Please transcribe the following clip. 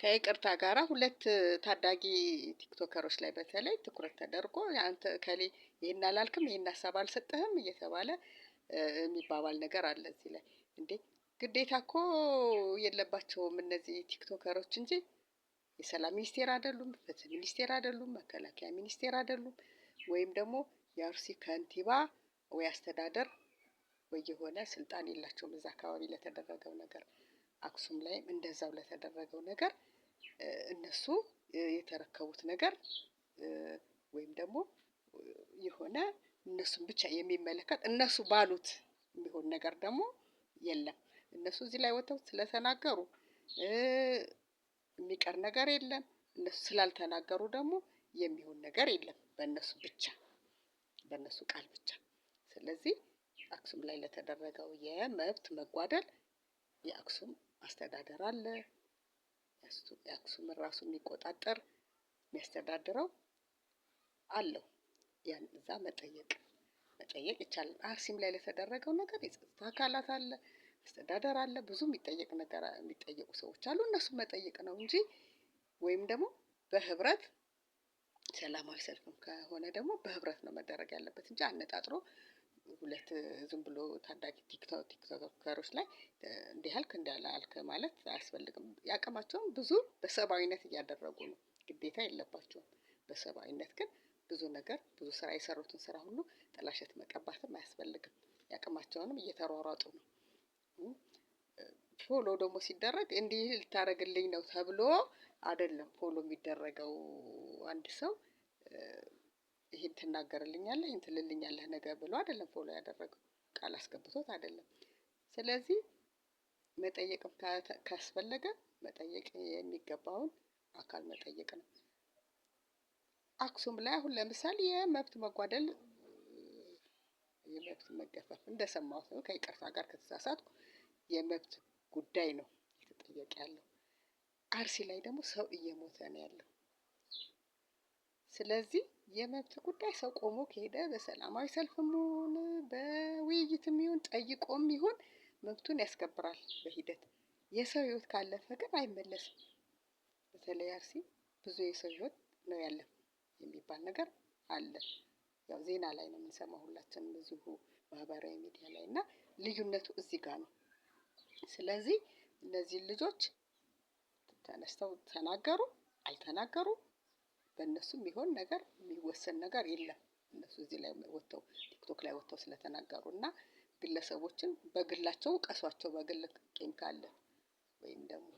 ከይቅርታ ጋራ ሁለት ታዳጊ ቲክቶከሮች ላይ በተለይ ትኩረት ተደርጎ አንተ እከሌ ይሄን አላልክም፣ ይሄን ሀሳብ አልሰጠህም እየተባለ የሚባባል ነገር አለ እዚህ ላይ። እንዴ ግዴታ እኮ የለባቸውም እነዚህ ቲክቶከሮች እንጂ የሰላም ሚኒስቴር አይደሉም፣ ፍትህ ሚኒስቴር አይደሉም፣ መከላከያ ሚኒስቴር አይደሉም፣ ወይም ደግሞ የአርሲ ከንቲባ ወይ አስተዳደር ወይ የሆነ ስልጣን የላቸውም እዛ አካባቢ ለተደረገው ነገር። አክሱም ላይም እንደዛው ለተደረገው ነገር እነሱ የተረከቡት ነገር ወይም ደግሞ የሆነ እነሱን ብቻ የሚመለከት እነሱ ባሉት የሚሆን ነገር ደግሞ የለም። እነሱ እዚህ ላይ ወጥተው ስለተናገሩ የሚቀር ነገር የለም። እነሱ ስላልተናገሩ ደግሞ የሚሆን ነገር የለም። በእነሱ ብቻ፣ በእነሱ ቃል ብቻ። ስለዚህ አክሱም ላይ ለተደረገው የመብት መጓደል የአክሱም አስተዳደር አለ። የአክሱምን ራሱ የሚቆጣጠር የሚያስተዳድረው አለው። ያን እዛ መጠየቅ ይቻላል። አርሲም ላይ ለተደረገው ነገር የጸጥታ አካላት አለ፣ አስተዳደር አለ፣ ብዙ የሚጠየቅ ነገር የሚጠየቁ ሰዎች አሉ። እነሱን መጠየቅ ነው እንጂ ወይም ደግሞ በህብረት ሰላማዊ ሰልፍም ከሆነ ደግሞ በህብረት ነው መደረግ ያለበት እንጂ አነጣጥሮ ሁለት ዝም ብሎ ታዳጊ ቲክቶከሮች ላይ እንዲህ አልክ እንዲህ አላልክ ማለት አያስፈልግም። ያቅማቸውን ብዙ በሰብአዊነት እያደረጉ ነው፣ ግዴታ የለባቸውም። በሰብአዊነት ግን ብዙ ነገር ብዙ ስራ የሰሩትን ስራ ሁሉ ጥላሸት መቀባትም አያስፈልግም። ያቅማቸውንም እየተሯሯጡ ነው። Follow ደግሞ ሲደረግ እንዲህ ልታደርግልኝ ነው ተብሎ አይደለም follow የሚደረገው። አንድ ሰው ይሄን ትናገርልኛለህ፣ ይሄን ትልልኛለህ ነገር ብሎ አይደለም follow ያደረገው፣ ቃል አስገብቶት አይደለም። ስለዚህ መጠየቅም ካስፈለገ መጠየቅ የሚገባውን አካል መጠየቅ ነው። አክሱም ላይ አሁን ለምሳሌ የመብት መጓደል፣ የመብት መገፈፍ እንደሰማሁት ነው፣ ከይቅርታ ጋር ከተሳሳትኩ፣ የመብት ጉዳይ ነው እየተጠየቀ ያለው። አርሲ ላይ ደግሞ ሰው እየሞተ ነው ያለው። ስለዚህ የመብት ጉዳይ ሰው ቆሞ ከሄደ በሰላማዊ ሰልፍም ይሁን በውይይትም ይሁን ጠይቆም ይሁን መብቱን ያስከብራል በሂደት። የሰው ህይወት ካለፈ ግን አይመለስም። በተለይ አርሲ ብዙ የሰው ህይወት ነው ያለፈው የሚባል ነገር አለ። ያው ዜና ላይ ነው የምንሰማው ሁላችንም እዚሁ ማህበራዊ ሚዲያ ላይ፣ እና ልዩነቱ እዚህ ጋር ነው። ስለዚህ እነዚህ ልጆች ተነስተው ተናገሩ አልተናገሩ በእነሱ የሚሆን ነገር የሚወሰን ነገር የለም። እነሱ እዚህ ላይ ወጥተው ቲክቶክ ላይ ወጥተው ስለተናገሩ እና ግለሰቦችን በግላቸው ቀሷቸው፣ በግል ቂም ካለ ወይም ደግሞ